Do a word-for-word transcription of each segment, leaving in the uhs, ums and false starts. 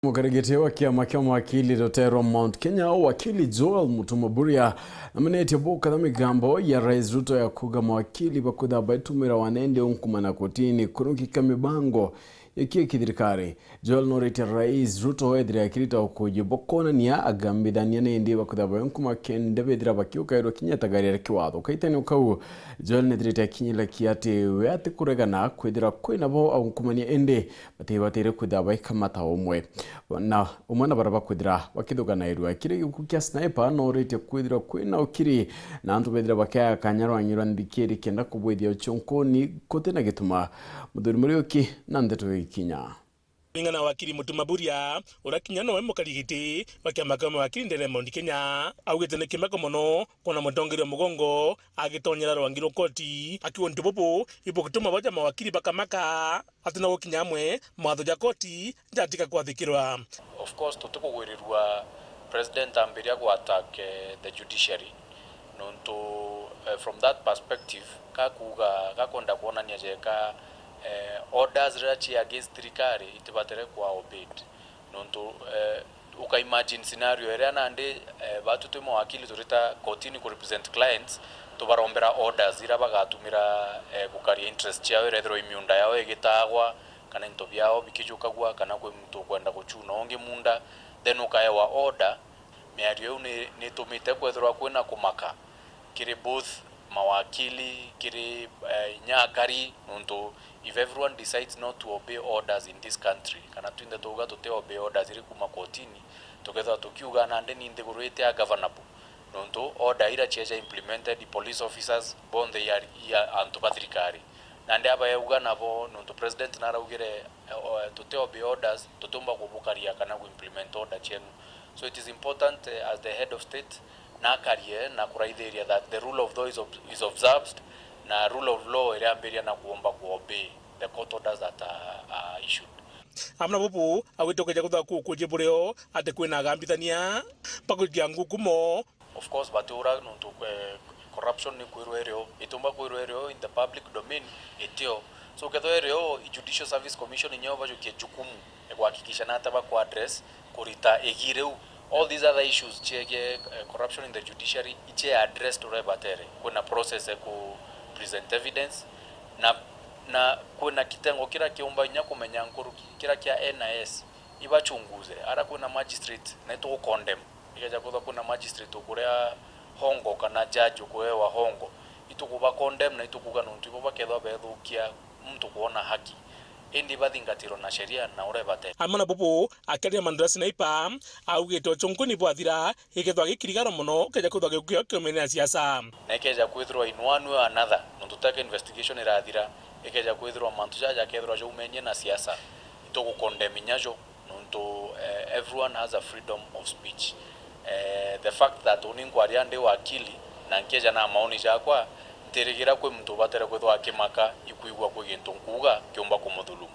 Mukarigiti wa kiama kia mawakili ruteere rwa Mount Kenya, wakili Joel Mutumaburia, namenetie bukatha migambo ya Rais Ruto ya kuuga mawakili bakwithirwa baitumira wanendi unkumana kotini kurungika mibango ya kiaki thirikari. Joel noritie Rais Ruto ethire akirita ukuji bukonania agambithania nendi bakwithirwa bainkuma kenda bethira bakiukairwa kinya ta gari ya kiwatho. Kaitani ukau, Joel nethirite akinyira kiati we atikuregana kwithira kwina bo aunkumania indi batibatire kwithira baikamata umwe na umwe na baria bakwithira bakithuganairua. Kiri gikuku kia Sniper noritie kwithirwa kwina ukiri na antu bethira bakeaga kanya rwangi rwa nthikiri kenda kubwithia uchunkuni kutina gituma. Muthuri Muriuki na ndeto ikinya. Kulingana na wakili Mutumaburia, uria kinya nowe mukarigiti wa kiama kia mawakili ndeere ya Mount Kenya, augite ni kimako mono kwona mutongeria mugongo agitonyera rwangi rwa koti, akiuga untu bubu ibugituma baja mawakili bakamaka. Atina gukinya amwe, mawatho ja koti jatiga kwathikirwa. Of course, tutikugwirirua president ambiria ku attack, eh, the judiciary, nontu, eh, from that perspective, gakuuga, gakwenda kwonania jeka, eh, orders riria ci against thirikari itibatere kwa obeyed. Nontu, eh, uka imagine scenario iria nandi, eh, batu twi mawakili turita kotini ku represent clients, tubarombera orders iria bagatumira, eh, gukaria interest ciao, irethirwa i miunda yao igitagwa, kana into biao bikijukagua, kana kwi muntu ukwenda guchuna ungi munda, then ukaewa order. Miario iu ni, nitumite kwethirwa kwina kumaka kiri both mawakili, kiri, eh, inya akari, nontu if everyone decides not to obey orders in this country, kana twinthe twauga tuti obey orders iri kuma kotini, tukethirwa tukiuga nandi ni nthiguru iti ungovernable, nontu order ira cieja implemented, police officers bonthe i a, i a antu ba thirikari. Nandi abaeuga nabo, nontu president naraugire, eh, o, tuti obey orders, tutiumba kubukaria kana ku implement order cienu. So it is important, eh, as the head of state, nakarie na kuraithiria that the rule of law is ob-, is observed, na rule of law iriambiria na kuomba ku obey the court orders that are, are issued. Amwe na bubu, agwite ukeja kutha ku-, kuji burio ati kwina agambithania bakurikia ngukumo. Of course, batiura nontu, eh, corruption ni kwirwa irio, itiumba kwirwa irio in the public domain, itio. So, kethirwa irio, i Judicial Service Commission inyo bajukie jukumu ya kuhakikisha nata baku address kurita igi riu. All these other issues ciegie, eh, corruption in the judiciary, icie addressed uria ibatere. Kwina process ya ku present evidence, na, na kwina kitengo kiria kiumba inya kumenya nkuruki, kiria kia N I S, ibachunguze. Ara kwina magistrate, na itugu condemn. Ikeja kwithirwa kwina magistrate ukuria hongo kana judge ukuewa hongo, itukuba condemn na itukuga nontu ibo bakethirwa beethukia muntu kwona haki, indi bathingatirwe na sheria na uria ibate. Amwe na bubu, akiaria mantu ja Sniper, augite uchunkuni bwathira, gikethirwa gikirigara mono, ukeja kwithirwa gikukio kiumene na siasa. Na ikeja kwithirwa in one way or another, nontu teke investigation irathira, ikeja kwithirwa mantu jaja jakethirwa jaumenie na siasa, itugu condemn inya jo. Nontu, eh, everyone has a freedom of speech. Eh, the fact that uni nkwaria ndi wakili na nkieja na maoni jakwa, ntirigira kwi muntu ubatere kwithirwa akimaka ikwigua kwi gintu nkuuga kiumba kumuthulumu.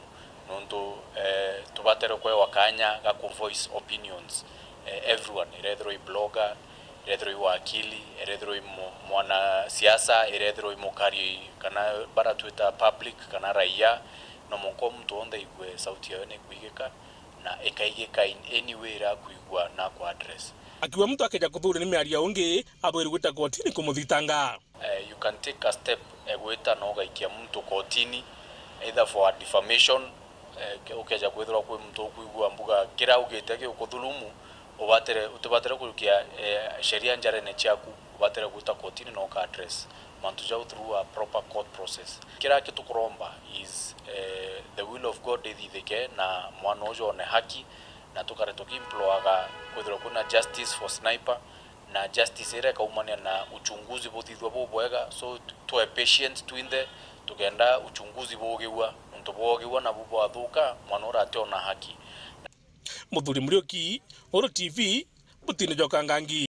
Nontu, eh, tubatere kwewa kanya ga ku voice opinions, eh, everyone, irethirwa i blogger, irethirwa i wakili, irethirwa i mu-, mwanasiasa, irethirwa i mukari kana bara twita public kana raia, no mwanka muntu wonthe aigue sauti yawe ni kwigika. Na ikaigika in any way irakwigua na ku address. Akiuga muntu akeja kuthuria ni miario ya ungi, abwirwe gwita kotini kumuthitanga. Eh, you can take a step, eh, gwita na ugaikia muntu kotini, either for a defamation, eh, ke-, ukeja kwithirwa kwi muntu ukwigua mbuga kira augite gikuthulumu, ubatire, utibatire kujukia, eh, sheria njarene ciaku. Ubatire gwita kotini na uka address mantu jau through a proper court process. Kiria kitukuromba is, eh, the will of God ithithike na mwana uju one haki, na tukare tukimploraga kwithirwa kwina justice for Sniper, na justice iria ikaumania na uchunguzi buthithwa bubwega. So, twe patient twinthe, tukenda uchunguzi bugiwa, nontu bwogiwa nabu bwathuka, mwana uria ationa haki. Muthuri Muriuki, Uru T V, Butini jwa Kangangi.